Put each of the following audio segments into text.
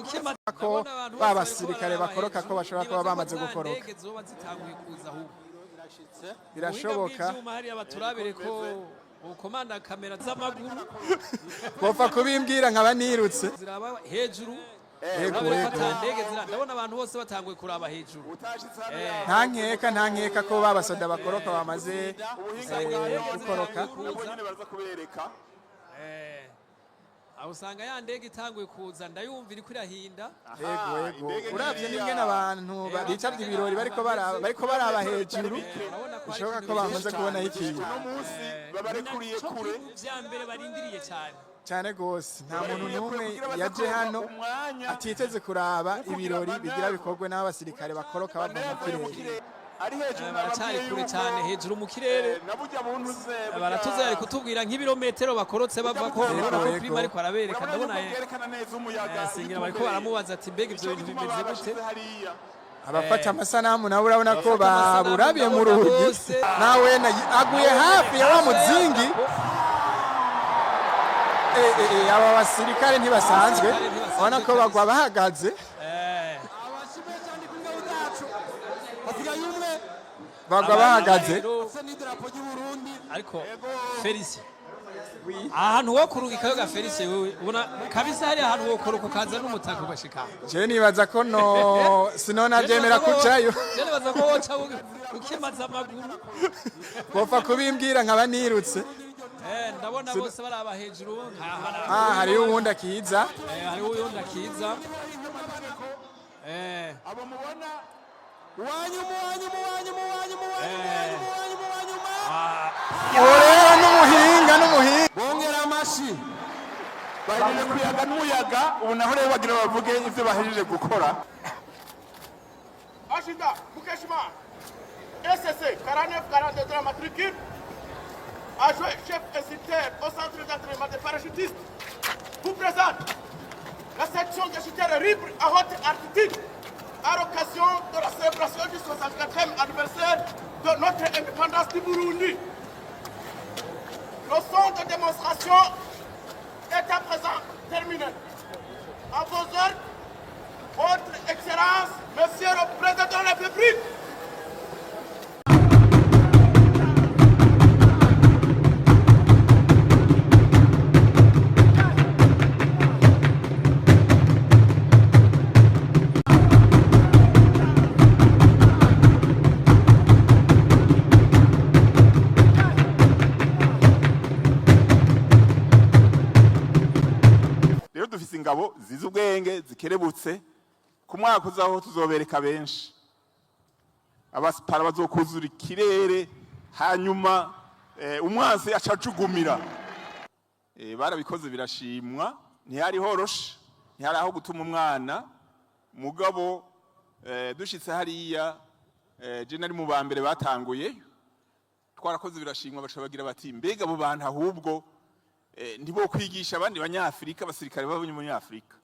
Ukima Ko ndabona abantu ba bose bariko basirikare bararaba bakoroka ko hejuru. bashobora kuba Nibaza ko bamaze za gukoroka. ndege zoba zitanguye kuza ahubwo. Birashoboka. Ubuhinga bw'ivyuma hariya baturabire ko ukomanda kamera z'amaguru. Bopfa kubimbwira nkaba nirutse. Ziraba hejuru. Yego. Urabona ko Yego. ata ndege zira, ndabona abantu bose batanguye kuraba hejuru. Nta nkeka, nta nkeka ko ba basoda bakoroka bamaze Usanga indege gukoroka. zitanguye kuza. Nyine baraza kubereka. Aho usanga ya ndege itanguye kuza, ndayumva iriko irahinda. Yego. Indege Uravye nkiriya. n'ingene abantu bitabye ibirori bariko baraba hejuru, Urabona ko hari bishoboka ikintu ko bamaze bishushe. kubonaho ikintu. Uno munsi babarekuriye Nico kure. kintu vya mbere barindiriye cyane. Cyane gose, nta muntu Barekuriye kure n'umwe kugira baze yaje kuronka hano umwanya atiteze kuraba wo kugira ibirori bigira manœuvre. bikorwe n'abasirikare bakoroka bava mu Manœuvre yo mu kirere. kirere ari hejuru. Baracyari Nababwiye kure yuko, cyane hejuru mu kirere. Na burya buntu ze burya- Baratuze, ari kutubwira nk'ibirometero bakorotse bava ko. Yego, Urabona ko yego. Prime ariko arabereka. Urabona Ndabona yuko bwerekana neza umuyaga Singira bariko ibitumbereye. baramubaza ati: "Mbega ivyo Nico bintu gituma bimeze gute?" babashize hariya. Abafata amasanamu nabo urabona ko Abafata amasanamu baburabiye mu ndabona rugi. bose. Nawe aguye hafi ya wa muzingi. Aba basirikare ntibasanzwe. Abasirikare ntibasanzwe Ubona ko kabisa. bagwa bahagaze. Amashyi menshi cyane ku ngabo zacu, hasigaye umwe. Bagwa bahagaze. Rero, Asa n'idarapo ry'Uburundi. Ariko Felicien, ahantu wo kurungikayo ga Felicien, wewe ubona kabisa hari ahantu wo koroka ukaza n'umutaka ugashika. Je nibaza ko no sinona byemera kujayo. Je nibaza ko woca ukimaza amaguru. Bopfa kubimbwira nkaba nirutse. Ndabona bose baraba hejuru. Ah, hariho uwundi akiza. Hariho uyundi akiza. Abo mubona. Uwanyuma, uwanyuma, uwanyuma, uwanyuma, uwanyuma, uwanyuma, uwanyuma, uwanyuma. Uwo rero n'umuhinga, n'umuhinga. Bongera amashi. Bahejeje kuyaga n'umuyaga, ubu naho rero bagira bavuge ivyo bahejeje gukora. Ashida Mukeshima, SSC 49 43 matricule, adjoint chef instructeur au centre d'entraînement des parachutistes, vous présente la section des chuteurs libres à haute altitude à l'occasion de la célébration du 64e anniversaire de notre indépendance du Burundi. Le son de démonstration est à présent terminé. À vos ordres, Votre Excellence, Monsieur le Président de la République. Rero dufise ingabo zizi ubwenge, zikerebutse. Ku mwaka uzaho tuzobereka benshi, abasipara bazokuzura ikirere, hanyuma umwansi aca acugumira. Barabikoze birashimwa, ntihari horoshe, ntihari aho gutuma umwana mugabo. Dushitse hariya, je nari mu ba mbere batanguye, twarakoze birashimwa, baca bagira bati: "Mbega abo bantu ahubwo ntibo kwigisha abandi banyafrika, abasirikare b'abanyafrika?"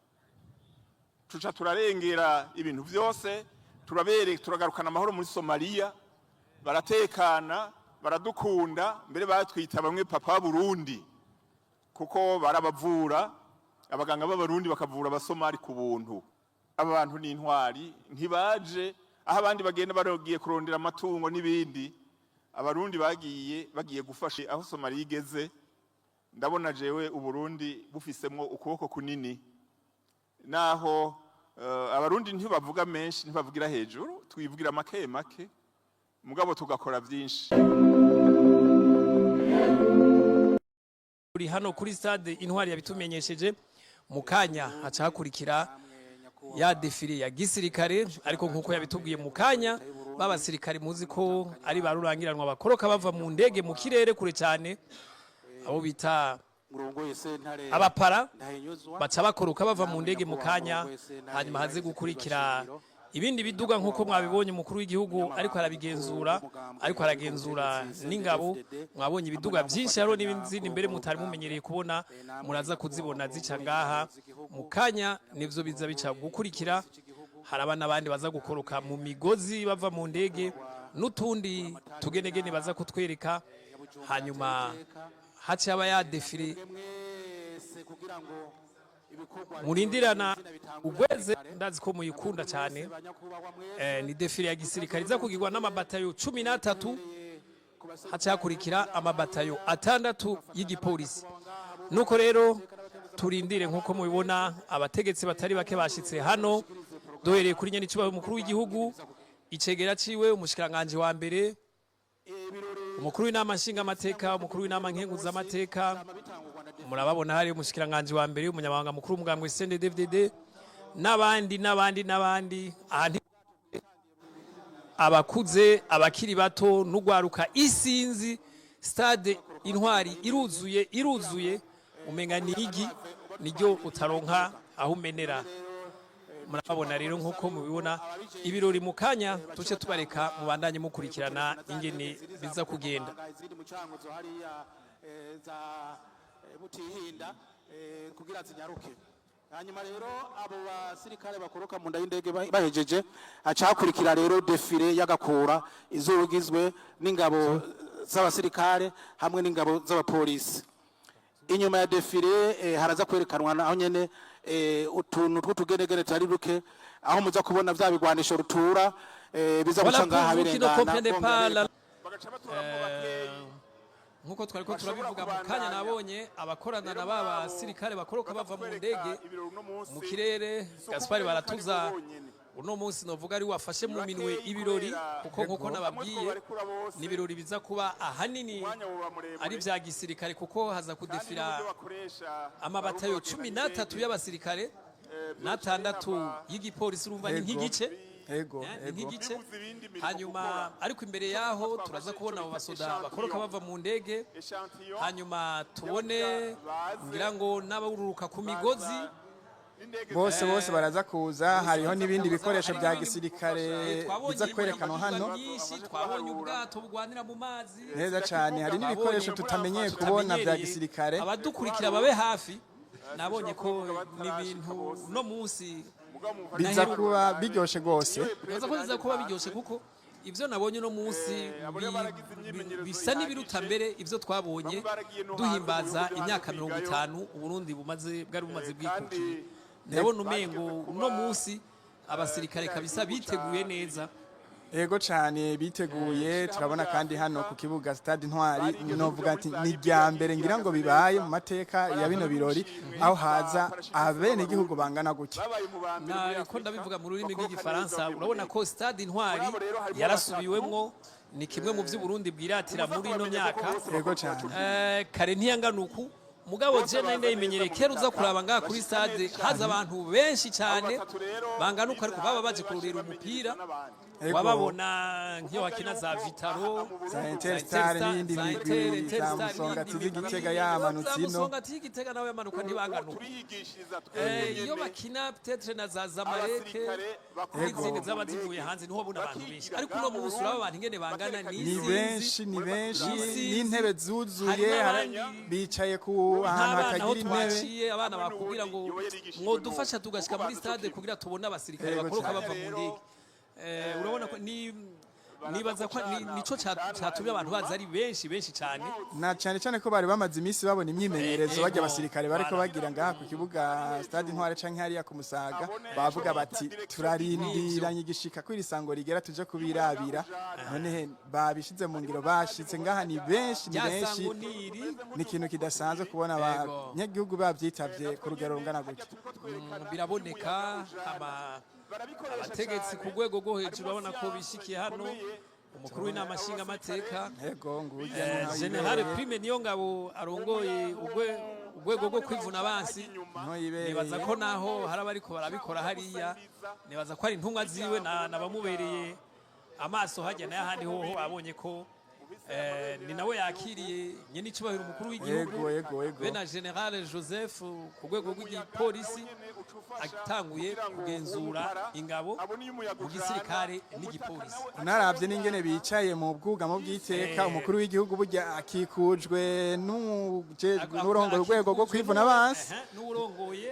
Tuca turarengera ibintu byose, turabere turagarukana amahoro muri Somalia, baratekana, baradukunda, mbere batwita bamwe papa Burundi, kuko barabavura, abaganga b'Abarundi bakavura Abasomali ku buntu. Aba bantu ni intwari, ntibaje aho abandi bagenda bagiye kurondera amatungo n'ibindi. Abarundi bagiye gufasha. Aho Somalia igeze, ndabona jewe Uburundi bufisemwo ukuboko kunini, naho Abarundi ntibavuga menshi, ntibavugira hejuru, twivugira make make, mugabo tugakora byinshi. Uri hano kuri stade Intwari yabitumenyesheje, mu kanya haca hakurikira ya défilé ya gisirikare. Ariko nkuko yabitubwiye mu kanya, b'abasirikare muzi ko ari ba rurangiranwa bakoroka bava mu ndege mu kirere kure cyane, abo bita Murongoye sentare abapara, Ntahinyuzwa, baca bakoroka bava mu ndege mu kanya, hanyuma haze gukurikira ibindi biduga. Nk'uko mwabibonye, umukuru w'igihugu ariko arabigenzura, ariko aragenzura n'ingabo. Mwabonye ibiduga byinshi, hariho n'izindi mbere mutari mumenyereye kubona, muraza kuzibona zica ngaha mu kanya. Nivyo biza bica gukurikira. Haraba n'abandi baza gukoroka mu migozi bava mu ndege, n'utundi tugenegene baza kutwereka, hanyuma hace haba ya défilé. Mwese kugira ngo Murindirana ugweze, ndazi ko muyikunda cyane. Ni défilé ya gisirikare iza kugirwa n'amabatayo 13, haca hakurikira amabatayo 6 y'igipolisi. Nuko rero turindire. Nk'uko mubibona, abategetsi batari bake bashitse hano, duhereye kuri nyenicubahiro umukuru w'igihugu, icegera ciwe, umushikiranganji wa mbere, umukuru w'inama nshingamateka, umukuru w'inama nkenguzamateka. Murababona hari umushikiranganji wa mbere, umunyamabanga mukuru w'umugambwe CNDD-FDD, n'abandi n'abandi n'abandi. Aha abakuze, abakiri bato n'ugwaruka isinzi. Stade Intwari iruzuye, iruzuye, umenga ni igi niryo utaronka aho umenera. Murababona rero, nk'uko mubibona, ibirori mu kanya tuce tubareka mubandanye mukurikirana ingene biza kugenda. Izindi mu Cankuzo hariya, za Butihinda, kugira zinyaruke. Hanyuma rero abo basirikare bakoroka mu nda y'indege bahejeje, haca hakurikira rero défilé y'agakura izogizwe n'ingabo z'abasirikare hamwe n'ingabo z'abapolisi. Inyuma ya défilé haraza kwerekanwa naho nyene utuntu tw'utugenegene tutari duke, aho muza kubona vya bigwanisho rutura biza Voilà guca ngaha pour vous qui ne birengana, comprenez pas bongera la Bagaca batoramwo bakeyi Nk'uko twari ko bashobora turabivuga mu kanya, kubandanya. nabonye abakorana Rero na ba muri abo basirikare bakoroka bava mu bakatwereka ndege ibirori uno munsi, mu kirere. si Gaspari ukuvuga yuko Baratuza ari bo bonyene. uno munsi novuga ari wafashe mu Ni minwe bakeyi ibirori, kubera kuko nk'uko hamwe nababwiye, twobarekura bose, ni ibirori biza kuba ahanini umwanya woba muremure. ari vya gisirikare, kuko haza Kandi kudefira n'uburyo bakoresha amabatayo barumva cumi bagenda n'atatu n'indege, y'abasirikare byoca n'atandatu bihava y'igipolisi. Urumva ni Ego. nk'igice. Ego. Ni Ego. nk'igice. Bibuza ibindi mirimo Hanyuma gukora. ariko imbere Icyo yaho twafashe turaza ico kubona abo bita basoda échantillon. bakoroka bava mu ndege. Échantillon Hanyuma tubone baze ngira ngo n'abaruruka ku migozi. N'indege Bose bose baraza kuza. Hariho n'ibindi bikoresho Hari bya n'ibindi gisirikare Twabonye biza kwerekanwa imiduga hano. myinshi, twabonye ubwato bugwanira mu mazi. Neza cyane, hari n'ibikoresho tutamenyeye kubona bya Tutamenyereye. gisirikare. Abadukurikira babe hafi, nabonye ko ni ibintu uno munsi Biza kuba biryoshe rwose. Nibaza ko biza kuba biryoshe, kuko ivyo nabonye uno munsi Abo rero baragize imyimenyerezo bisa n'ibiruta ihagije. mbere ivyo twabonye Bamwe baragiye no hanze, duhimbaza mu bihugu byo hanze imyaka mirongo kwigayo. itanu Uburundi bumaze bwari bumaze Kandi bwikukiye. Ndabona umengo barigeze kuba, uno munsi abasirikare kabisa kiriya gihugu biteguye neza. Ego cyane, biteguye. Turabona kandi hano ku kibuga Stade Intwari, Barigeze novuga kuja ati muri za ni Libya, irya mbere ngira ngo bibaye mu mateka ya bino birori aho haza abenegihugu bangana gutya. Babaye mu ba mbere muri Nariko Afurika, ndabivuga mu rurimi bakoroka rw'igifaransa. neza bavuye mu Urabona ndege. ko Stade Intwari Muri abo rero harimo yarasubiwemwo, ni kimwe mu vy'Uburundi bwiratira Muza muri ino kubamenya kuko myaka. bose Ego bakoroka cyane. Kare ntiyangana uku, mugabo Bose je nari baza ndayimenyereye. neza mu Kera uza bitaka, kuraba ngaha kuri bashika stade neza haza abantu benshi cyane Abo batatu rero bangana uko, ariko bize baba baje hanze, kurorera baciye umupira. bamenyereza n'abandi. Ego. Wababona nk'iyo bakina za Vital'O, Za Interstar n'iyindi za migwi, Inter, za Interstar Musongati n'iyindi migwi. z'Igitega yamanutse Za ino. Musongati y'Igitega nawe yamanuka, ntibangana uko. Turiyigishiriza twebwe Iyo nyene bakina peut-être na za Zamalek abasirikare bakoroka n'izindi mu zaba ndege, zivuye hanze, niho wabona abantu benshi. bakigira Ariko uno ngaha mu munsi Burundi, uraba abantu ingene bangana, bakerekana ni Ni isinzi. benshi, ni benshi. Isinzi. N'intebe Hari zuzuye, n'abandi bicaye ku ahantu nk'abana aho hatagira intebe. twaciye, abana Hamwe bakubwira ngo n'uwundi yoba yarigishijwe mwodufasha n'uwo. tugashika Kuko muri bazi stade cyo kugira tubone abasirikare Yego bakoroka cyane. bava mu Rero, ndege. Urabona ko ni nibaza ko nico catumye abantu baza ari benshi benshi cyane. Na cyane cyane ko bari bamaze iminsi babona imyimenyerezo bajya Ego. abasirikare bariko Voilà. bagira ngaha ku kibuga Stade Intwari canke hariya ku Musaga, bavuga bati turarindiranye igishika ko iri sango rigera tuje kubirabira. None babishize mu ngiro, bashitse ngaha, ni benshi, ni benshi. Ryasango niri Ni ikintu kidasanzwe kubona abanyagihugu bavyitavye ku rugero rungana gutya. Biraboneka ama abategetsi ku rwego rwo hejuru urabona ko bishikiye hano, umukuru w'inama nshingamateka, Ego, ngurya niho General yibereye. Prime Niyongabo arongoye urwego rwo kwivuna abansi. Niho yibereye. Nibaza ko naho hari abariko barabikora hariya, nibaza ko ari intumwa ziwe nabamubereye amaso hajya nayo. Ahandi hoho abonye ko ni nawe yakiriye nyene icubahiro umukuru w'igihugu Ego, ego, ego. be na General Joseph ku rwego rw'igipolisi, atanguye kugenzura ingabo mu gisirikare n'igipolisi. Unaravye n'ingene bicaye mu bwugamo bw'iteka, umukuru w'igihugu burya akikujwe n'urongoye urwego rwo kwivuna abansi, N'uwurongoye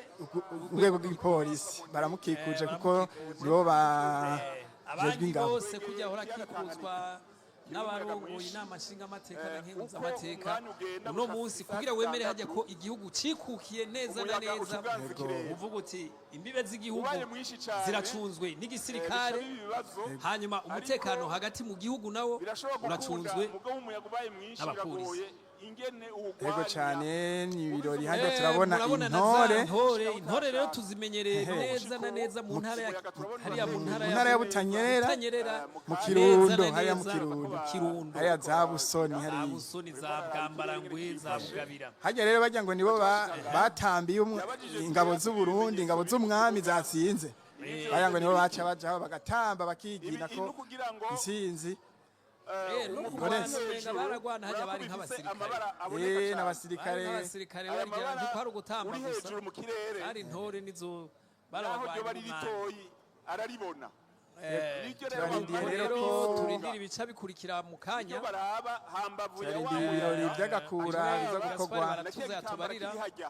urwego rw'igipolisi baramukikuje, kuko nibo bajejwe Abandi ingabo. bose kujya ahora akikuzwa N'abarongoye mwinshi. inama nshingamateka na Uko nkenguzamateka, umwanya ugenda uno gushika munsi isaha kugira wemere hajya 6, ko igihugu cikukiye neza na umuyaga neza, ucuganza ikirere. uvuga uti imbibe z'igihugu Ubaye mwinshi cane, ziracunzwe n'igisirikare, bica biba ibibazo. hanyuma umutekano hagati mu gihugu nawo Birashobora gukunda, uracunzwe mugabo umuyaga ubaye mwinshi n'abapolisi. biragoye ingene Yego uwugwanya. cyane, ni ibirori hajya turabona Murabona na za intore. ntore. Intore rero tuzimenyereye neza na neza mu ntara ya hariya mu ntara Mu ntara ya Butanyerera, Butanyerera, mu neza Kirundo, na hariya mu neza, Kirundo. mu Kirundo, Hariya za Busoni za hariya. Busoni, za Bwambarangwe, za Bugabira. Hajya rero bajya ngo nibo batambiye ingabo z'u Burundi, ingabo z'umwami zatsinze. Bajya ngo nibo baca bajaho bagatamba bakigina Ibi ko ni ukugira ngo intsinzi. No umugozi kurwana hejuru, umenga baragwana hajya bari urabona ko bifise nk'abasirikare. amabara aboneka cane. N'abasirikare. Bari nk'abasirikare, Aya bagira mabara ntikwari ugutamba uri gusa. hejuru mu kirere, Bari intore nizo naho barabagwanya ryoba ari umwami. ritoyi araribona. Niryo rero Turarindiye bamara rero Rero ko turindira ibica bikurikira mu kanya. Niryo baraba hambavu ya wa Turarindira ibirori muyaga. by'agakura biza Gaspari gukorwa. Baratuza Na kiriya gitambara yatubarira. kiri hajya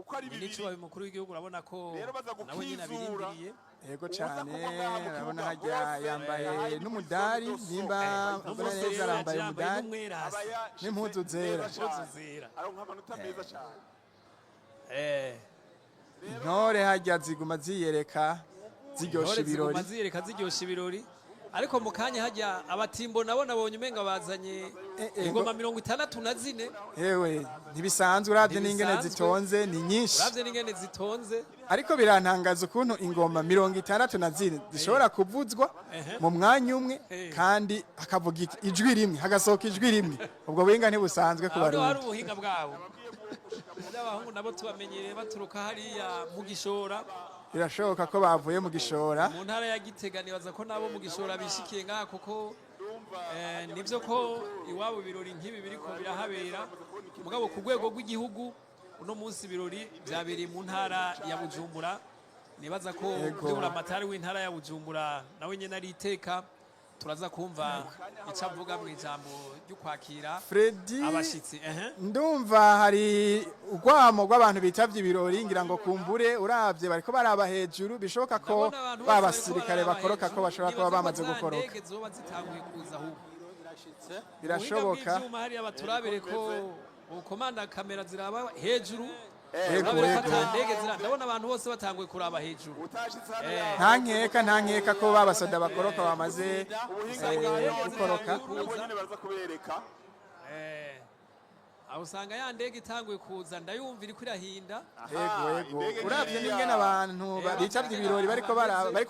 uko ari bibiri. Minisitiri mukuru w'igihugu urabona ko Rero baza nawe nyine gukizura. abirindiriye. Yego Uza cyane, kugwa ngaha mu urabona kibuga hajya hose, yambaye ahari n'umudari, muri zone nimba doso. mbona N'umunsi neza rero arambaye yaje yambaye umudari n'umwerasi. Aba yashize n'impuzu zera. neza cane. Impuzu zera. Aronka amanota meza cyane. Intore hajya ziguma ziyereka ziryosha Intore ibirori. ziguma ziyereka ziryosha ibirori, ariko mu kanya hajya abatimbo nabo nabonye umenga bazanye ingoma 64. Yewe, ntibisanzwe uravye n'ingene Ntibisanzwe. zitonze, ni nyinshi. Uravye n'ingene zitonze. Ariko birantangaza ukuntu ingoma 64 zishobora kuvuzwa mu mwanya umwe, kandi hakavuga ijwi rimwe, hagasohoka ijwi rimwe. Ubwo buhinga ntibusanzwe ku Aho niho hari Barundi. ubuhinga bwabo. N'abahungu nabo tubamenyereye baturuka hariya mu Gishora. Birashoboka ko bavuye mu Gishora. Mu ntara ya Gitega. Nibaza ko nabo mu Gishora bishikiye ngaha, kuko nivyo ko iwabo ibirori nk'ibi biriko birahabera, mugabo ku rwego rw'igihugu uno munsi ibirori vyabereye mu ntara ya Bujumbura. Nibaza ko kuri buramatari w'intara ya Bujumbura nawe nyene ari iteka, turaza kumva ico avuga mu ijambo ryo kwakira Freddy, abashitsi. Ehe. ndumva hari urwamo rw'abantu bitavye ibirori, ngira ngo kumbure uravye bariko baraba hejuru, bishoboka ko Ndabona abantu bose ba bariko basirikare bararaba bakoroka ko hejuru. bashobora kuba Nibaza ko bamaze za gukoroka. ndege zoba zitanguye kuza ahubwo. Irashitse. Birashoboka. Ubuhinga bw'ivyuma hariya baturabire ko ukomanda kamera ziraba hejuru. Yego, Urabona ko yego. ata ndege zira, ndabona abantu bose batanguye kuraba hejuru. Utashitse hano yaho, Nta nkeka ko ba basoda bakoroka bamaze ubuhinga bwa none gukoroka. nabwo nyene baraza kubereka. Aho usanga ya ndege itanguye kuza, ndayumva iriko irahinda. Yego, yego. Indege Uravye ngiriya. n'ingene abantu bitavye ibirori bariko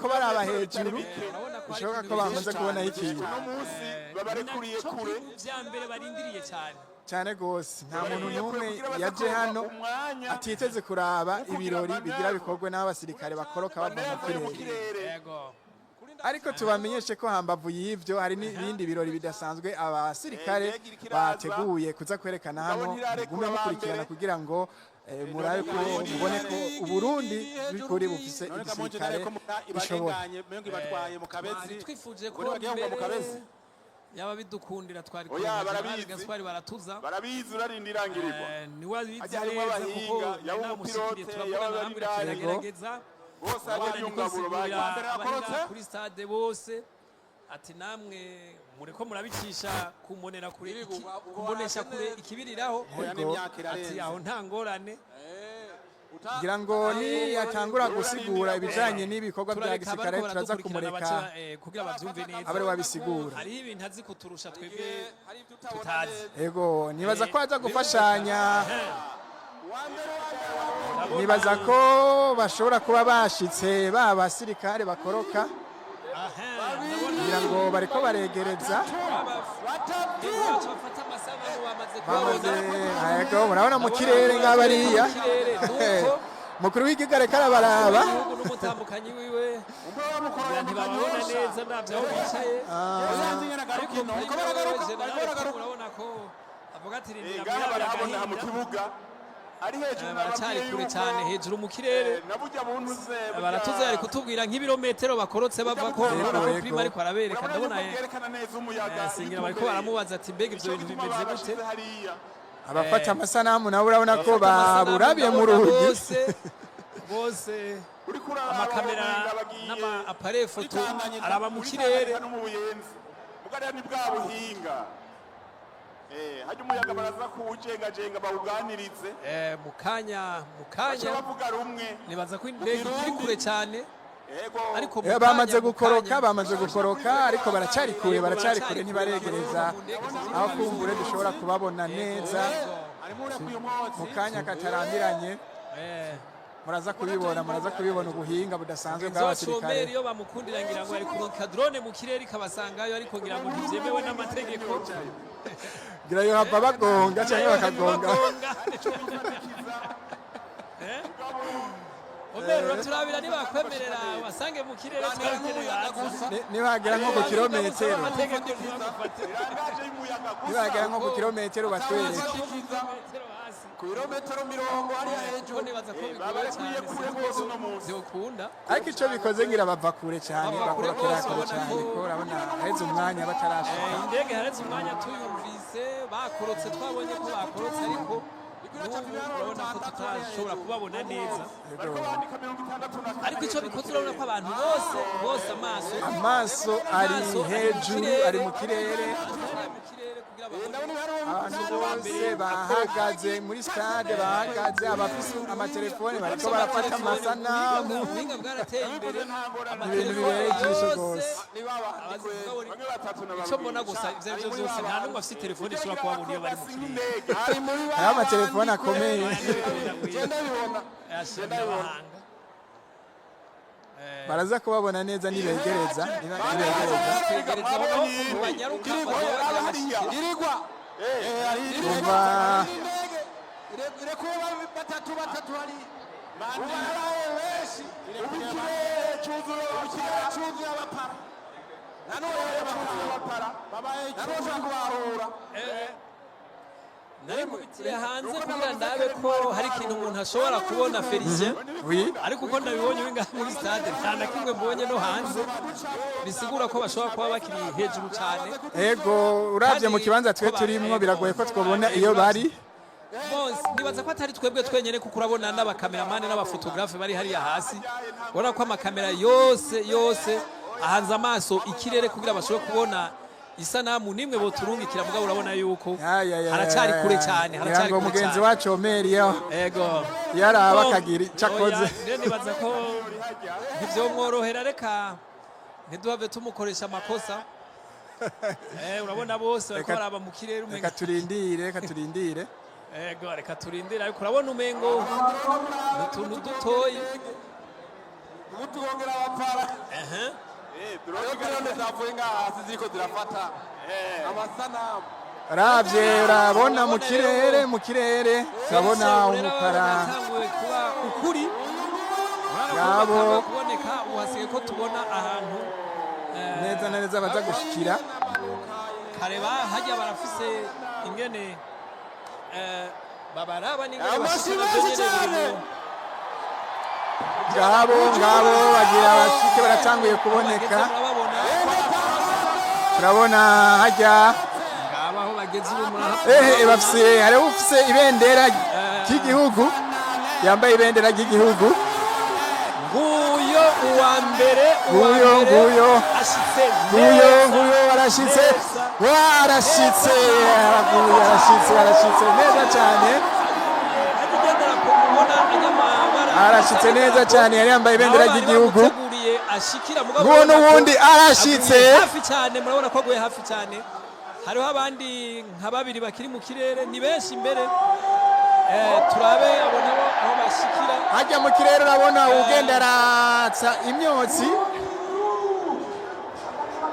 baraba hejuru, Urabona ko hari bishoboka ibintu ko bamaze byinshi kubonaho cane. ikintu. Uno munsi babarekuriye Nico kure. kintu vya mbere barindiriye cyane. Cyane gose, nta muntu Barekuriye kure n'umwe kugira baze yaje kuronka hano umwanya atiteze kuraba wo kugira ibirori bigira manevre. bikorwe n'abasirikare bakoroka bava mu Manevre yo mu kirere. kirere. Yego. Ariko tubamenyeshe ko hambavu y'ivyo hari n'ibindi birori bidasanzwe abasirikare Indege iriko iraza. bateguye kuza kwerekana hano. Mugabo ntirarekura Mugume mukurikirana abambere. kugira ngo murabe ko mubone ko Uburundi by'ukuri bufise None ka monje igisirikare nareko gishoboye. ibarenganye, mengo ibatwaye mu Kabezi. Twari twifuje ko Ubwo bagiye kugwa mu mbere Kabezi. yaba bidukundira twari Oya, kureba Jenerali barabizi. Gaspari Baratuza. Barabizi, urarinda irangirirwa. Niwe abizi Hajya harimo neza abahinga, kuko yaba namushikiriye, umupilote, turavugana yaba hamwe, abari turagerageza. Bose hajya Urabona niko n'ingaburo nsigurira bagize. abari ngaha kuri stade bose ati namwe mureko murabicisha kumbonera kure, kumbonesha kure ikibiriraho. Oya, n'imyaka Ati irarenze. aho nta ngorane. Ngira ngo niyatangura gusigura ibijanye n'ibikorwa bya Turareka gisirikare, abariko turaza baradukurikirana kumureka kugira bavyumve neza. abe ariwe abisigura. Hariho ibintu azi kuturusha twebwe tutazi. Ego, nibaza ko aza gufashanya. Nibaza ko bashobora kuba bashitse ba basirikare bakoroka. Aha, ndabona Ngira ngo bariko baregereza. bacu bafata amasanamu bamaze Bamaze kubabona. Ego, murabona mu kirere ngabariya. Mu kirere, nuko Mukuru w'igihugu ariko arabaraba. igihugu n'umutambukanyi wiwe ngira ntibababona neza ndavyo aho bicaye, ariko General urabona ko avuga ati rindira Ngaha mwirabira barahabona aha mu agahinda. kibuga ari hejuru. Baracari Nababwiye kure yuko, cyane hejuru mu kirere. Na burya buntu ze Baratuza yari kutubwira nk'ibirometero bakorotse bava ko Yego, Prime yego. ariko arabereka. Urabona Ndabona yuko bwerekana neza umuyaga. Singira bariko baramubaza ati mbega ivyo Ico bintu gituma bimeze gute? babashize hariya. Abafata amasanamu nabo urabona ko Amasanamu baburabiye mu ndabona rugi. bose bose Uriko uraraba amakamera abahinga bagiye n'ama appareil photo Tanganyika, araba mu muri kirere. Tanganyika no mu Buyenzi. Mugarira ni bwa buhinga. Hajya umuyaga baraza kuwujengajenga bawuganirize. Mu kanya, mu baca kanya bavuga rumwe. Nibaza ko indege ikiri kure cyane. Ego. Ariko mu Bamaze kanya, mu gukoroka, kanya. bamaze gukoroka, ariko baracyari kure, baracyari kure, ntibaregereza aho kumbure dushobora kubabona neza. Harimo urekuye umwotsi. Mu kanya katarambiranye muraza kubibona, muraza kubibona ubuhinga budasanzwe Mugenzi wacu bw'abasirikare. Omeri iyo bamukundira ngira ngo yari kuronka drone mu kirere ikabasangayo, ariko ngira ngo ntibyemewe n'amategeko. Ngira yo hava bagonga cyangwa bakagonga. Bagonga. Omeri, uraturabira ntibakwemerera basange mu kirere, twabigere hanze. Nibagera nko ku kirometero, Amategeko ntibagufate. Irangaje y'umuyaga gusa. nibagera nko ku kirometero batwereke. Kilometero hasi. Ku birometero 40 hariya hejuru. Kuko nibaza ko bigoye Babarekuye cyane, kure rwose uno munsi. byokunda. Ariko icyo bikoze ngira bava kure cyane, Bava kure bakorokera rwose, kure ubona cyane, ko- ko urabona haheze umwanya batarashika. Indege haretse umwanya tuyumvise bakorotse, twabonye ko bakorotse, ariko n'ubu urabona ko tutashobora kubabona neza. Bariko bandika 64. Ariko icyo bikoze, urabona ko abantu bose bose amaso Amaso ari amaso hejuru, ari mu kirere. Ari mu kirere kugira babone. Ndabona ibiharuro. Abantu bose bahagaze muri stade, bahagaze, abafise amatelefone bariko barafata amasanamu. Ubuhinga bwarateye imbere. Ibintu bibereye ijisho rwose. Bamwe batatu na Icyo mbona gusa, ibyo ari byo byose, nta n'umwe afite telefone ishobora kubabona iyo bari mu kirere. Ari muri Hariho amatelefone akomeye. Genda bibona. Yashimye abahanga. Baraza kubabona neza nibegereza, nibegereza. Twegereza aho banyaruka bagira bashike. Irigwa. Kuva Irekuye batatu batatu hari. Ubaraye benshi. Ikirere cyuzuye. Ikirere cyuzuye abapara. Nanone abapara. Babaye nanone ushobora kubarura. Nari nkubitiye hanze kugira ndabe ko hari ikintu umuntu ashobora kubona, Felicien. Oui. Ariko uko ndabibonye uri ngaha muri stade, nta na kimwe mbonye no hanze, bisigura ko bashobora kuba bakiri hejuru cyane. Ego, uravye mu Kandi kibanza twe ko turimwo, biragoye ko twobona iyo bari. Bose nibaza ko atari twebwe twenyene, kuko urabona n'abakameramani n'abafotogarafe bari hariya hasi. Urabona ko amakamera yose yose ahanze amaso ikirere kugira bashobore kubona isanamu nimwe boturungikira, mugabo urabona yuko Ya, ya, ya, haracyari ya, kure ya. cyane. Ngira Haracyari ngo kure mugenzi cyane. wacu Omeri yo Ego. yaraba Oh, akagira icyo akoze. Oya, rero nibaza ko ntivyomworohera, reka ntiduhave tumukoresha amakosa. Urabona bose bariko baraba mu kirere umenga Reka turindire, reka turindire. Ego, reka turindire, ariko urabona umengo ni utuntu dutoyi. Ubutugongera abapara. Hariho drone zavuye ngaha hasi ziriko zirafata amasanamu. Ravye urabona mu kirere, mu kirere turabona umukara. Yatanguye kuba ukuri. Ngabo. Urabona ko kuboneka ubu hasigaye ko tubona ahantu Neza na neza baza gushikira. Kare hajya barafise ingene babaraba n'ingene Amashyi bashika navyo menshi nyene biri cyane. Ngabo, ngabo bagira bashike, baratanguye kuboneka. Bageze, murababona. Turabona hajya. Ngabo aho bageze ubu Ehe, bafise, hariho ufise ibendera ry'igihugu, yambaye ibendera ry'igihugu. Nguyo uwa mbere, uwa Nguyo, mbere nguyo. ashitse Nguyo, neza, nguyo arashitse. neza. Warashitse, araguye, arashitse, arashitse neza cyane. Hajya idarapo mubona anyamabara. Arashitse neza cyane, yari yambaye ibendera Naho bari ry'igihugu. bamuteguriye ashikira, mugabo Nguwo urabona ko n'uwundi arashitse. aguye hafi cyane, murabona ko aguye hafi cyane. Hariho abandi nka babiri bakiri mu kirere, ni benshi imbere. Turabe abo nabo aho bashikira. Hajya mu kirere urabona ugenda aratsa imyotsi,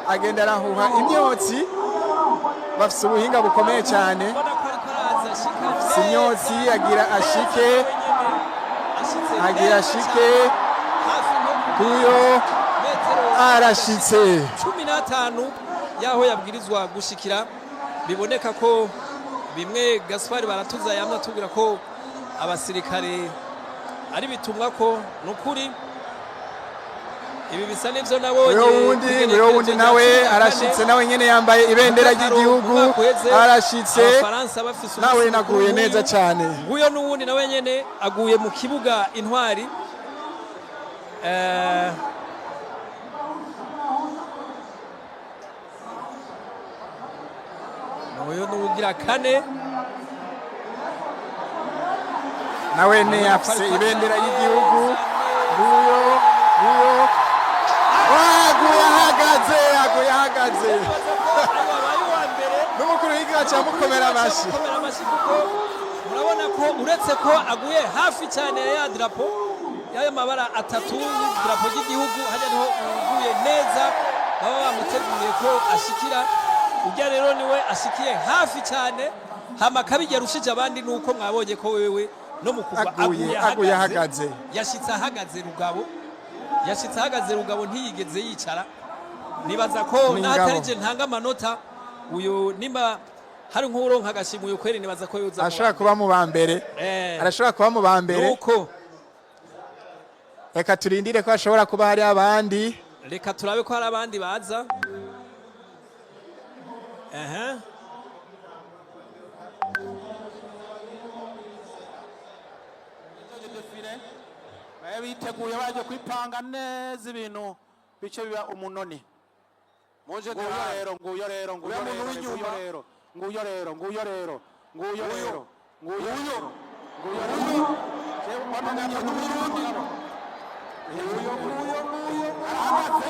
agenda arahuha imyotsi. Bafise ubuhinga bukomeye cyane. Ubona ko ariko araza ashika Si imyotsi, agira ashike. Ashitse Agira neza ashike. cyane. Hafi nko ku Kuyo metero arashitse. 15 yaho yabwirizwa gushikira. Biboneka ko bimwe Gaspari Baratuza yamye atubwira ko abasirikare ari bitumwa ko nukuri ibi bisa n'ivyo nabonye. Uyo wundi, uyo wundi nawe arashitse, nawe nyene yambaye ibendera ry'igihugu, arashitse. Abafaransa bafise Nawe umunsi naguye mukuru. neza cyane. Nguyo n'uwundi nawe nyene aguye mu kibuga Intwari. ugira kane. Nawe ne afise ibendera y'igihugu. Nguyo, nguyo. Aguye ahagaze, aguye ahagaze. Nibaza ko ari wabaye uwa mbere. N'umukuru w'igihugu acamukomera amashi. Amukomera amashyi, kuko murabona ko uretse ko aguye hafi cyane ya drapo, y'ayo mabara atatu y'idarapo ry'igihugu, hajya niho uguye neza baba bamuteguriye ko ashikira. Ujya rero niwe ashikiye hafi cyane. Hama kabijya arushije abandi ni uko mwabonye ko wewe no mu kugwa Aguye ahagaze. Yashitse ahagaze rugabo, yashitse ahagaze rugabo, ntiyigeze yicara. Nibaza ko Ni n'ahatari ingabo. je ntanga amanota, uyu nimba hari nk'uronka agashimwe, uyu kweri nibaza ko yoza mu Ashobora kuba mu ba mbere. Arashobora kuba mu ba mbere. Nuko Reka turindire ko hashobora kuba hari abandi. Reka turabe ko hari abandi baza. Aha. Défilé babe biteguye, baje kwipanga neza, ibintu bice biba umunoni. Muje. Nguyo rero, nguyo rero, nguyo Uriya muntu rero, w'inyuma. nguyo rero, nguyo rero, nguyo rero, nguyo rero, nguyo rero, nguyo rero. Jewe mbona Burundi. Nguyo, nguyo, nguyo, arahagaze,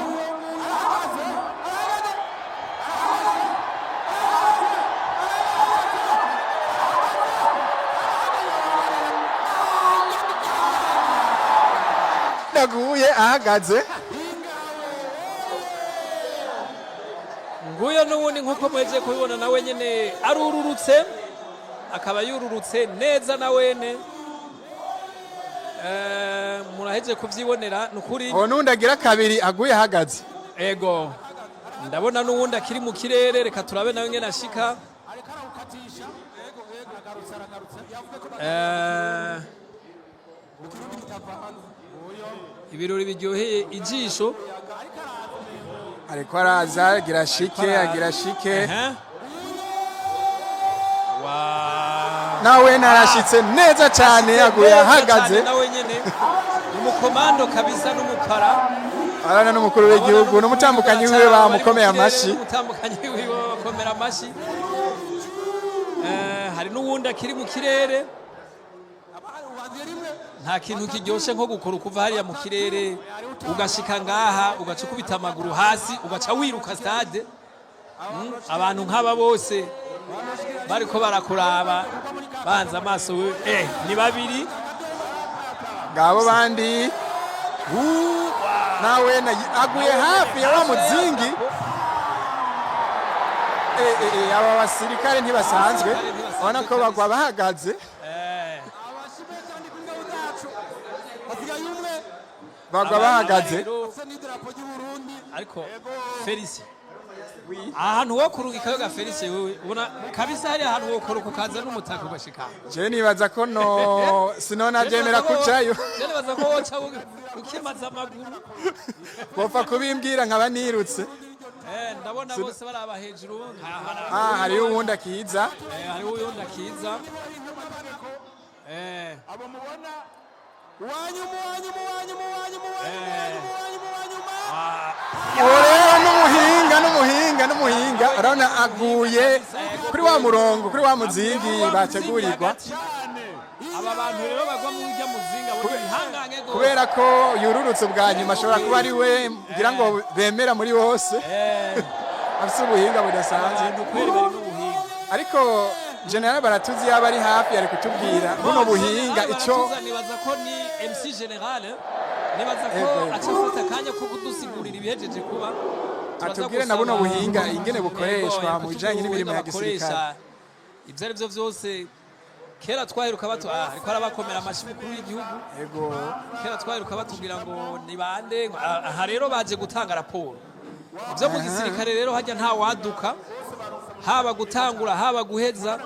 arahagaze, arahagaze. Ndaguye ahagaze. Nguyo n'ubundi, nk'uko muhejeje kubibona, nawe nyine arururutse, akaba yururutse neza na wene. Murahejeje kuvyibonera, ni ukuri. Uwo n'undi agira kabiri aguye ahagaze. Ego, ndabona n'uwundi akiri mu kirere. Reka turabe nawe ngene ashika. Ariko arawukatisha. Yego, yego, aragarutse, aragarutse. Yavuze ko Ibirori biryoheye ijisho. Ariko araza, agira shike, agira shike. Ehe. Wa Nawe narashitse neza cyane, aguye neza ahagaze. Cyane, nawe nyene umukomando kabisa n'umupara. Arana n'umukuru w'igihugu n'umutambukanyi wiwe bamukomeye amashi. N'umutambukanyi wiwe bakomera amashi. Hari n'uwundi akiri mu kirere. Nta kintu kiryoshe nko gukora kuva hariya mu kirere ugashika ngaha, ugaca ukubita amaguru hasi, ugaca wiruka stade. Abantu nk'aba bose bariko barakuraba banza amaso wewe. Ni babiri. Ngabo bandi nawe aguye hafi ya wa muzingi. Aba basirikare ntibasanzwe, ubona ko bagwa bahagaze. Abashimye cyane kuri ngabo zacu, hasigaye umwe. Bagwa bahagaze. Afise n'idarapo ry'u Burundi. Ariko Felicien, ahantu wo kurungikayo ga Felicien, wewe ubona kabisa hari ahantu wo kuruka ukaza n'umutaka ugashika. Je nibaza ko no sinona byemera kujayo. Je nibaza ko woca ukimaza amaguru. Bopfa kubimbwira nkaba nirutse. Ndabona bose baraba hejuru. Ah, hariho uwundi akiza. Hariho uyundi akiza. Abo mubona. Uwanyuma, uwanyuma, uwanyuma, uwanyuma, uwanyuma, uwanyuma, uwanyuma, uwanyuma. Uwo rero n'umuhinga, n'umuhinga, n'umuhinga. Urabona aguye kuri wa murongo, kuri wa muzingi bategurirwa. Aba bantu rero bagwa mu rujya muzinga bo ibihangange gose. Kubera ko yururutse ubwa nyuma, ashobora kuba ari we ngira ngo bemera muri bose afise ubuhinga budasanzwe. Abantu kweri bari n'ubuhinga. Ariko General Baratuzi yaba ari hafi, ari kutubwira buno buhinga ico. Baratuza, nibaza ko ni MC General, nibaza ko Ego. aca afata akanya ko kudusigurira ibihejeje kuba. Turaza Atubwire na buno gusaba- buhinga ingene bukoreshwa Ego, mu bijanye n'imirimo ya ubuhinga bakoresha. gisirikare. Ibyo ari byo byose, kera twaheruka batu ariko arabakomera amashyi mukuru w'igihugu. Ego. Kera twaheruka batubwira ngo ni bande ngo, aha rero baje gutanga raporo. Ibyo mu gisirikare rero hajya nta waduka, haba gutangura, haba guheza.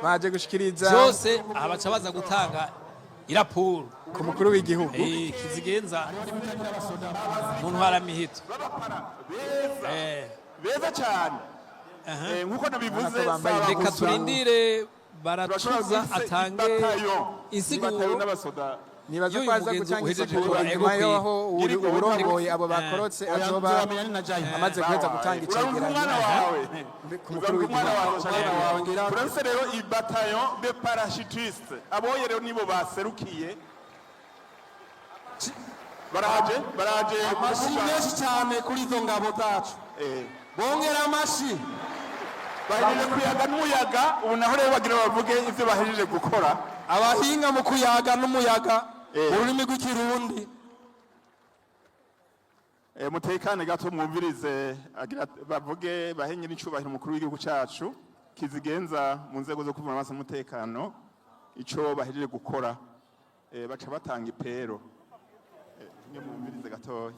Baje gushikiriza. Byose aha baca baza gutanga iraporo ku mukuru w'igihugu. Kizigenza mu ntwaramiheto. Beza cyane. Nk'uko nabivuze, Urabona ko bambaye saba Reka gusa. turindire Turashobora Baratuza gufise atange ibatayo insiguro. ibatayo n'abasoda. Nibaza Iyo ko uyu aza mugenzo gutanga uhejeje isiguro kuba ego inyuma kwe. y'aho uwurongoye abo Eh. bakorotse Oya, azoba nzobamenya ni najayo. amaze guheza gutanga Urabona icegeranyo umwana wawe. ku mukuru Urabona umwana w'igihugu. wawe. Umwana wawe ngira. Turafise rero ibataillon de parachutistes. Aboye rero nibo baserukiye. Baraje, baraje. Amashi menshi cyane kuri izo ngabo zacu. Bongera amashi. Bahejeje kuyaga n'umuyaga, ubu naho rero bagira bavuge ivyo bahejeje gukora. Abahinga mu kuyaga n'umuyaga mu rurimi rw'Ikirundi. Mutekane gato, mwumvirize agira bavuge bahenye n'icubahiro umukuru w'igihugu cacu kizigenza mu nzego zo kuvuna amaso n'umutekano ico bahejeje gukora. Baca batanga ipero. Mwe mwumvirize gatoya.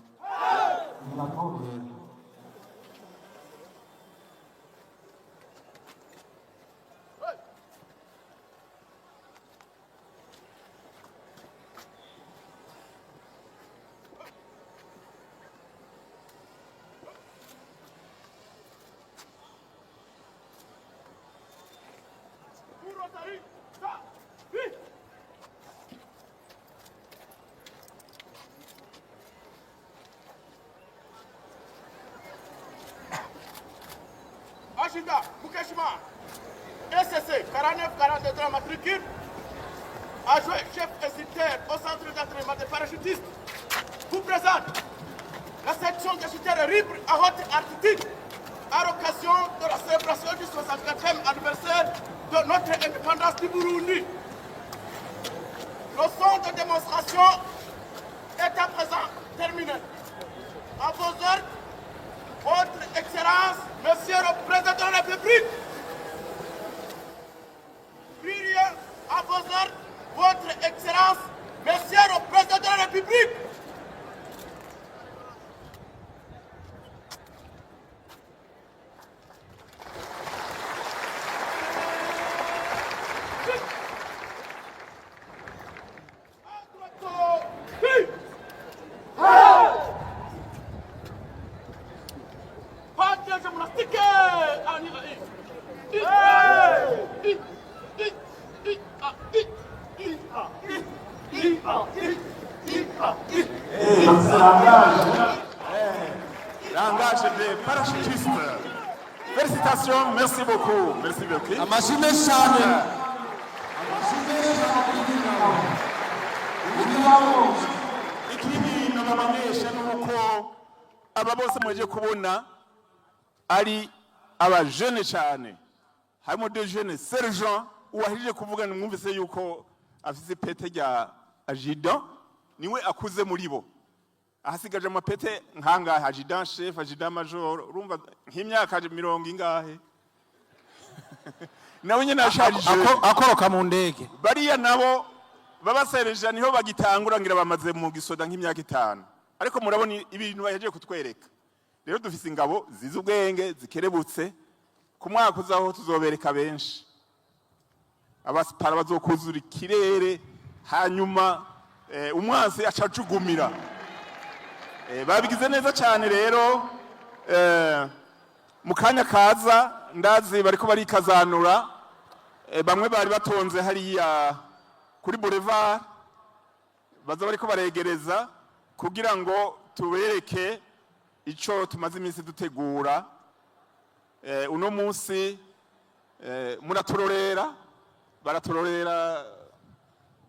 Pour Rotary, ça, oui. Agenda Mukeshima, SSC 49 43 matricule, adjoint chef instructeur au centre d'entraînement des parachutistes, vous présente la section des chuteurs libres à haute altitude à l'occasion de la célébration du 64e anniversaire de notre indépendance du Burundi. Le son de démonstration est à présent terminé. À vos ordres, Votre Excellence, Monsieur le Président de la République. Priez à vos ordres, Votre Excellence, Monsieur le Président de la République. À droite, oui. Pas de gymnastique. En I, I, I, I, A, I, I, A, I, I, A, I, I, A, I. Langage des parachutistes. Félicitations, merci beaucoup. Merci beaucoup. Amashi menshi cyane, amashi menshi cyane kuri izi ngabo. Ingabo. Ikindi nabamenyesha ni uko aba bose mweje kubona ari abajene cyane, harimo de jeunes sergent. Uwahije kuvuga, mwumvise yuko afise ipete rya adjudant, niwe akuze muri bo. Ahasigaje amapete nkangahe? Adjudant chef, adjudant major, urumva nk'imyaka mirongo ingahe, nawe nyine ashaje. Akoroka mu ndege. Bariya nabo babasereja niho bagitangura, ngira bamaze mu gisoda nk'imyaka 5, ariko murabona ibintu bahejeje kutwereka. Rero dufise ingabo zizi ubwenge, zikerebutse. Ku mwaka uzaho tuzobereka benshi, abasipara bazokuzura ikirere, hanyuma umwansi acajugumira. Babigize neza cyane rero. Mu kanya kaza ndazi bariko barikazanura. Bamwe bari batonze hariya kuri boulevard, baza bariko baregereza kugira ngo tubereke ico tumaze iminsi dutegura. Uno munsi muraturorera, baraturorera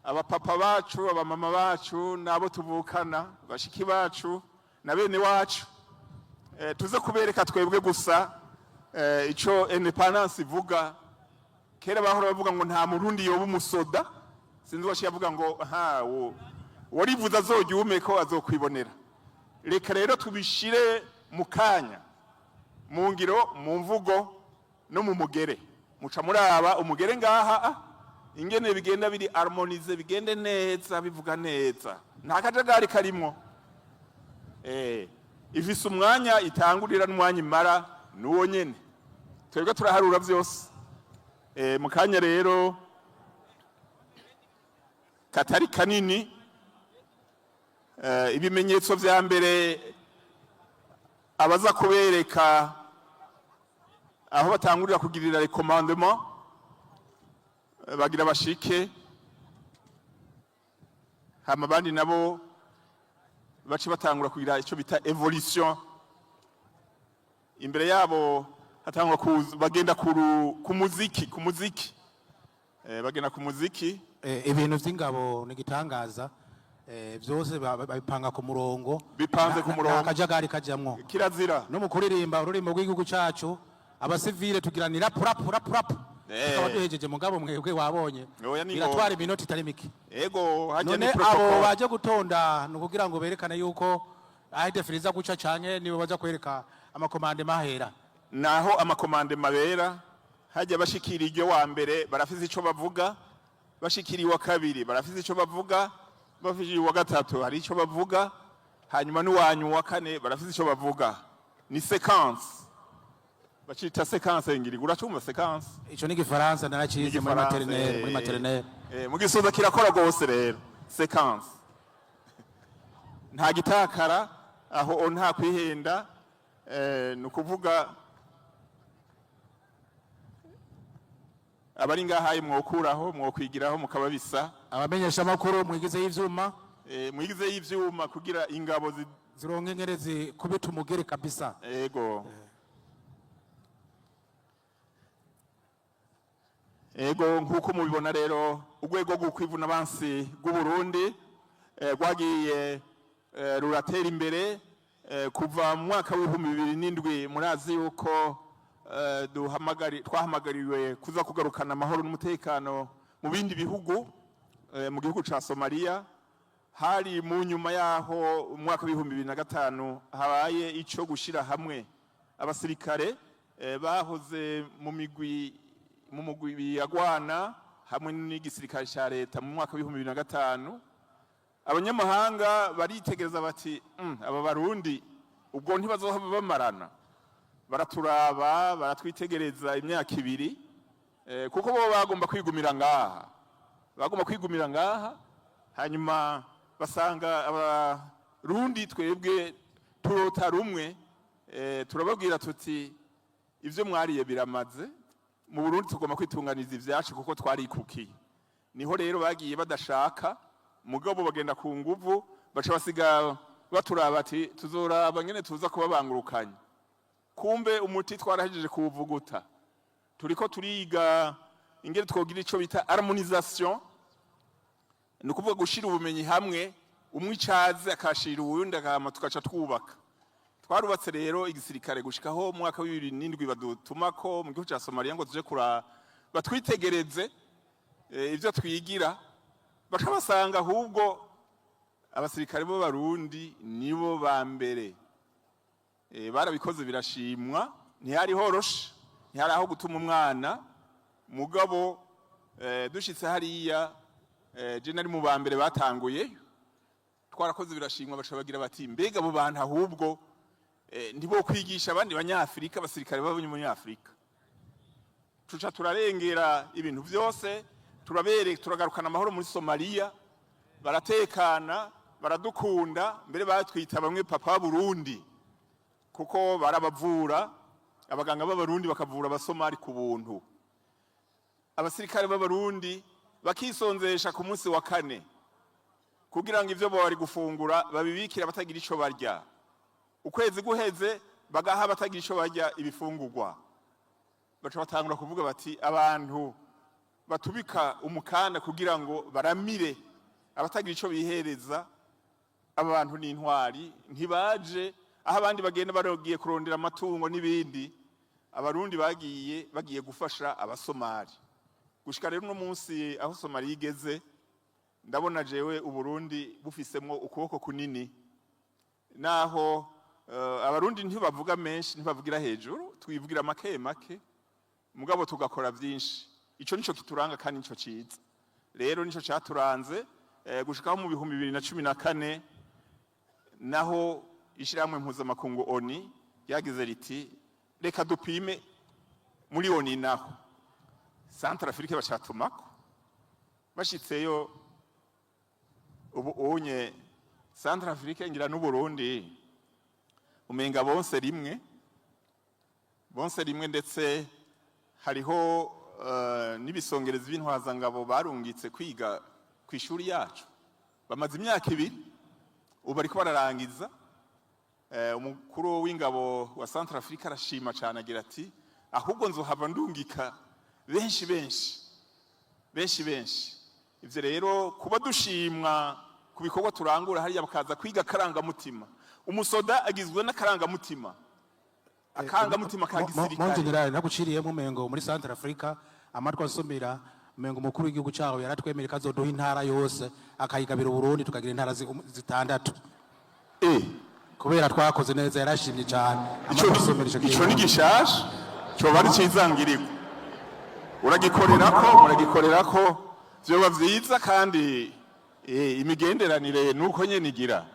abapapa bacu, abamama bacu n'abo tuvukana, bashiki bacu na bene wacu. Tuze kubereka twebwe gusa ico indépendance ivuga. Kera bahora bavuga ngo nta Murundi yoba umusoda, sinzi uwaciye avuga ngo ha warivuze azojya ko azokwibonera. Reka rero tubishire mu kanya, mu ngiro, mu mvugo no mu mugere. Muca muraba umugere ngaha, ingene bigenda biri harmonisé, bigende neza, bivuga neza, nta kajagari karimwo. Ifise umwanya itangurira n'umwanya imara n'uwo nyene, twebwe turaharura vyose. Mu kanya rero katari kanini, ibimenyetso vya mbere abaza kubereka aho batangurira kugirira recommandement, bagira bashike. Hama abandi nabo bace batangura kugira icyo bita évolution. Imbere yabo hatangura kuza, bagenda ku muziki, bagenda ku muziki. Ibintu vy'ingabo ni igitangaza. Vyose babipanga ku murongo. Bipanze ku murongo. Nta kajagari kajamwo. Kirazira. No mu kuririmba ururimi rw'igihugu cacu, abasivile tugiranira purapu rapu rapu, tukaba duhejeje. Mugabo mwebwe wabonye Oya, ni biratwara ngombwa. iminota itari mike. Ego, hajya None ni abo protocol. baje gutonda ni ukugira ngo berekane yuko aho défilé iza guca, canke nibo baza kwereka ama commandement ahera? Naho ama commandement abera hajya. Bashikira iryo wa mbere barafise ico bavuga, bashikira iwa kabiri barafise ico bavuga, bashikira uwa gatatu hari ico bavuga, hanyuma n'uwanyu wa kane barafise ico bavuga. Ni séquence, bacita séquence. Ngiri uracumva séquence? Ico ni igifaransa, naracize muri maternelle, muri maternelle. Mu gisoza kirakora rwose. Rero séquence, nta gitakara aho, nta kwihenda. Ni ukuvuga abari ngahaye mwokuraho, mwokwigiraho mukaba bisa. Abamenyesha amakuru, mwigize y'ivyuma. Mwigize y'ivyuma kugira ingabo zironke inkerezi kubita umugere kabisa. Ego, nk'uko mubibona rero, urwego rw'ukwivuna bansi rw'u Burundi rwagiye ruratera imbere kuva mu mwaka w'2007. Murazi yuko twahamagariwe kuza kugarukana amahoro n'umutekano mu bindi bihugu, mu gihugu ca Somalia. Hari mu nyuma yaho umwaka w'2005 habaye ico gushira hamwe abasirikare bahoze mu mugwi yagwana hamwe n'igisirikare ca leta. Mu mwaka w'2005 abanyamahanga baritegereza bati: Aba Barundi ubwo ntibazohava bamarana?" Baraturaba, baratwitegereza imyaka 2, kuko bo bagomba kwigumira ngaha, bagomba kwigumira ngaha. Hanyuma basanga Abarundi twebwe turota rumwe. Turababwira tuti: "Ibyo mwariye biramaze. Mu Burundi tugomba kwitunganiza ibyacu kuko twarikukiye." Niho rero bagiye badashaka, mugabo bagenda ku nguvu, baca basiga baturaba ati: "Tuzoraba ngene tuza kubabangurukanya." Kumbe umuti twarahejeje kuwuvuguta, turiko turiga ingene twogira ico bita harmonisation. Ni ukuvuga gushira ubumenyi hamwe, umwe icaze akashira uwundi, akahama tugaca twubaka. Twarubatse rero igisirikare gushikaho mu mwaka wa 2007 badutumako mu gihugu ca Somalia ngo tuje kura batwitegereze ivyo twigira. Baca basanga ahubwo abasirikare b'Abarundi nibo ba mbere. Barabikoze birashimwa. Ntihari horoshe, ntihari aho gutuma umwana. Mugabo dushitse hariya, je nari mu ba mbere batanguye. Twarakoze birashimwa, baca bagira bati: "Mbega abo bantu ahubwo ntibo kwigisha abandi Banyafrika, abasirikare b'Abanyafrika?" Tuca turarengera ibintu byose, turabere, turagarukana amahoro muri Somalia, baratekana, baradukunda. Mbere batwita bamwe papa Burundi, kuko barabavura, abaganga b'Abarundi bakavura Abasomali ku buntu. Abasirikare b'Abarundi bakisonzesha ku munsi wa kane kugira ngo ivyo bari gufungura babibikire abatagira ico barya. Ukwezi guheze bagaha abatagira ico barya ibifungurwa. Baca batangura kuvuga bati: "Abantu batubika umukanda kugira ngo baramire abatagira ico bihereza, aba bantu ni intwari." Ntibaje aho abandi bagenda barogiye kurondera amatungo n'ibindi, Abarundi bagiye gufasha Abasomali. Gushika rero uno munsi aho Somali igeze, ndabona jewe Uburundi bufisemwo ukuboko kunini, naho Abarundi ntibavuga menshi, ntibavugira hejuru, twivugira make make, mugabo tugakora byinshi. Ico nico kituranga kandi nico ciza. Rero nico caturanze gushikaho mu 2014 naho ishirahamwe mpuzamakungu ONU ryagize riti: "Reka dupime muri ONU." Naho Centrafrique bacatumako. Bashitseyo, ubu unye Centrafrique ngira n'Uburundi umenga bonse rimwe, bonse rimwe. Ndetse hariho n'ibisongerezi b'intwazangabo barungitse kwiga ku ishuri yacu. Bamaze imyaka 2, ubu bariko bararangiza. Umukuru w'ingabo wa Centrafrique arashima cyane, agira ati: "Ahubwo nzohava ndungika benshi, benshi, benshi, benshi." Ivyo rero, kuba dushimwa ku bikorwa turangura hariya, bakaza kwiga akarangamutima. Umusoda agizwe n'akarangamutima, akarangamutima ka Mon gisirikare. Général, naguciriyemo, umengo muri Centre Africa amatwi asumira, umengo umukuru w'igihugu cyaho yaratwemereye ko azoduha intara yose, akayigabira Uburundi, tukagira intara zitandatu kubera twakoze neza. Yarashimye cyane. Ico Amatwi asumira ico ico kintu. ni gishasha, coba ari cizangirirwa. Uragikorerako, muragikorerako, vyoba vyiza. Kandi imigenderanire nuko nyene igira,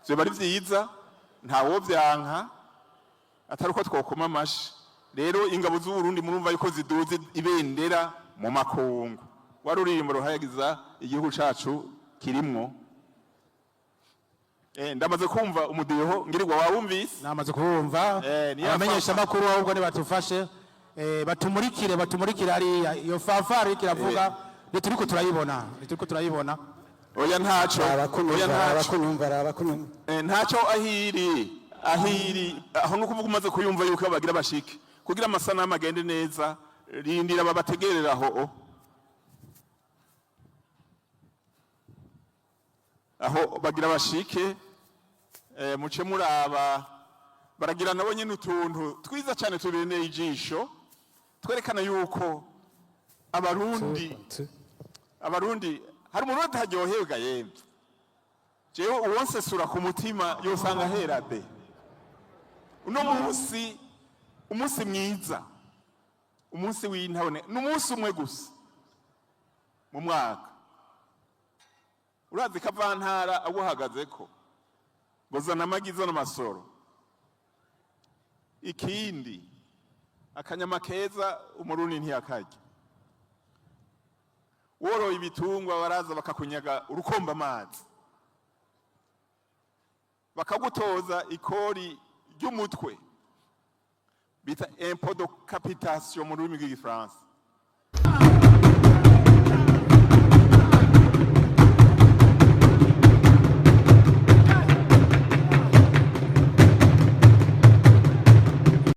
vyoba ari vyiza, ntawo vyanka, atari uko twokoma amashi. Rero ingabo z'Uburundi murumva yuko ziduze ibendera mu makungu. Wari uririmbo ruhayagiza igihugu cacu kirimwo. Ndamaze kumva umudiho, ngirirwa wawumvise. Namaze kuwumva. Niyo Abamenyesha makuru ahubwo nibatufashe, batumurikire, batumurikire hariya iyo fanfare iriko iravuga. Ntituriko turayibona, ntituriko turayibona. Oya, ntaco. Oya, Abakunyumva. ntaco. Abakunyumva, abakunyumva. Ntaco, ahiri, ahiri aho nukuvuga umaze kuyumva yuko bagira bashike kugira amasanamu agende neza. Rindira babategerera aho, aho bagira bashike. Muce muraba, baragira nabo nyene utuntu twiza cyane tubereye ijisho, twerekana yuko Abarundi hari umuntu ataryoherwa. Yemwe, jewe uwonsesura ku mutima yosanga ahera de. Uno munsi, umunsi mwiza, umunsi w'intabone, ni umunsi umwe gusa mu mwaka. Urazi kavantara aguhagazeko ngo zana amagi, zana amasoro. Ikindi, akanyama keza Umurundi ntiyakarya. Woroye ibitungwa, baraza bakakunyaga urukomba amazi, bakagutoza ikori ry'umutwe bita impôt de capitation mu rurimi rw'Igifaransa.